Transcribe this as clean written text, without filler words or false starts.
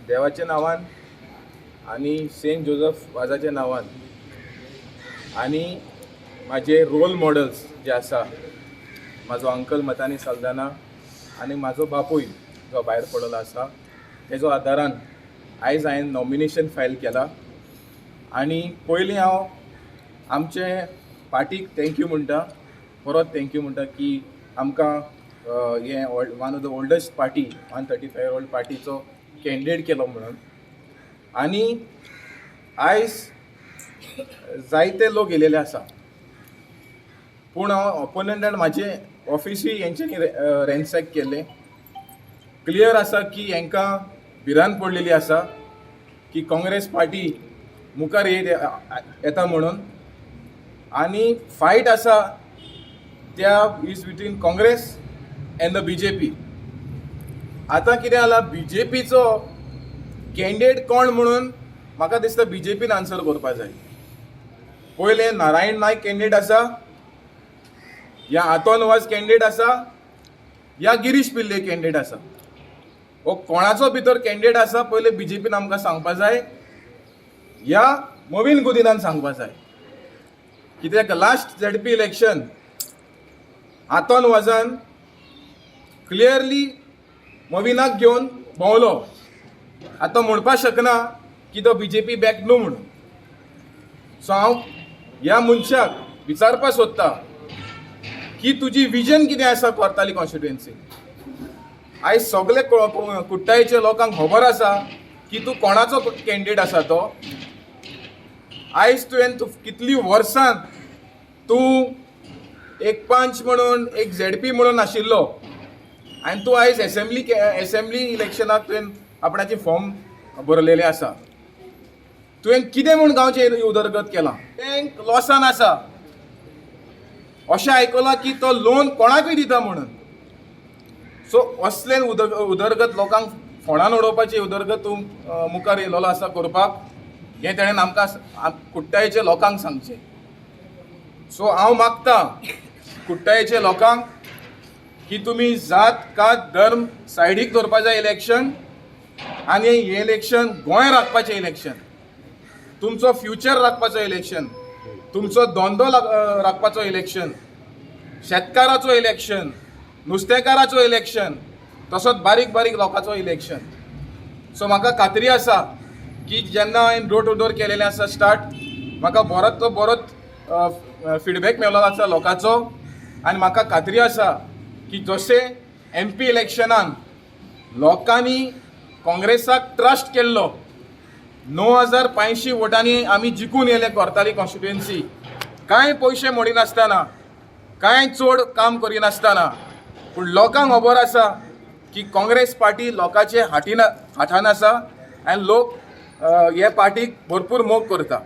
देवाच्या नांवान आनी सेंट जोजफ वाजाच्या नांवान आनी म्हाजे रोल मॉडल्स जे आसा, म्हाजो अंकल मतानी साल्दाना आनी म्हाजो बापूय जो भायर पडलो आसा, तेजो आदारान आयज हांवें नॉमिनेशन फायल केला. आनी पयलीं हांव आमचे पार्टीक thank you म्हणटा, परत thank you म्हणटा की आमकां हें one of the oldest party, 135 old पार्टीचो candidate केलो म्हणून. आनी आयज जायते लोक येयलेले आसा, पूण हांव ओपोनंटान म्हाजें ऑफिसूय हेंच्यांनी रेन्सॅक केल्लें. क्लियर आसा की हेंकां भिरांत पडलेली आसा की काँग्रेस पार्टी मुखार येत येता म्हणून. आनी फायट आसा त्या is between Congress and the BJP. आतां कितें जाला, बीजेपीचो कॅन्डिडेट कोण म्हणून म्हाका दिसता बीजेपीन आन्सर करपा जाय. पयलें नारायण नायक कॅन्डिडेट आसा, या आंतोन वाज कॅन्डिडेट आसा, या गिरीश पिल्ले कॅन्डिडेट आसा. हो कोणाचो भितर कॅन्डिडेट आसा, पयले बीजेपीन आमकां सांगपा जाय या मॉवीन गुदिन्हान सांगपा जाय. कित्याक लास्ट झेडपी इलेक्शन आंतोन वाजान क्लियरली मॉविनाक घेवन भोंवलो. आतां म्हणपाक शकना की तो बीजेपी बॅक न्हू म्हणून. सो हांव ह्या मनशाक विचारपाक सोदता की तुजी विजन कितें आसा कोर्ताली कॉन्स्टिट्युएन्सी? आयज सगळे कुट्टायच्या लोकांक खबर आसा की तूं कोणाचो कॅन्डिडेट आसा तो. आयज तुवें, तूं कितली वर्सां तूं एक पंच म्हणून, एक झेडपी म्हणून आशिल्लो आनी तूं आयज एसेंब्ली इलेक्शनाक तुवें आपणाचे फॉर्म भरलेले आसा. तुवें कितें म्हूण गांवचे उदरगत केलां? बँक लॉसान आसा अशें आयकलां की तो लोन कोणाकूय दिता म्हणून. सो असले उदरगत, लोकांक फोंडान उडोवपाची उदरगत तूं मुखार येयलेलो आसा करपाक, हें तेणें आमकां कुट्टायेच्या लोकांक सांगचें. सो हांव मागता कुट्टायेच्या लोकांक की तुमी जात, कात, धर्म सायडीक दवरपा जाय इलेक्शन. आनी हें इलेक्शन गोंय राखपाचें इलेक्शन, तुमचो फ्युचर राखपाचो इलेक्शन, तुमचो धंदो राखपाचो इलेक्शन, शेतकाराचो इलेक्शन, नुस्तेकाराचो इलेक्शन, तसोच बारीक बारीक लोकांचो इलेक्शन. सो म्हाका खात्री आसा की जेन्ना हांवें डोर टू डोर केलेलें आसा स्टार्ट, म्हाका बरोच तो बरोच फिडबॅक मेळ्ळो आसा लोकांचो. आनी म्हाका खात्री आसा की जशें एमपी इलेक्शनान लोकांनी काँग्रेसाक ट्रस्ट केल्लो, 9500 वोटांनी आमी जिखून येयले कोर्ताली कॉन्स्टिट्युएन्सी, कांय पयशे मोडिनासतना, कांय चड काम करिनासतना. पूण लोकांक खबर आसा की काँग्रेस पार्टी लोकांचे हातीन हातान आसा आनी लोक हे पार्टीक भरपूर मोग करता.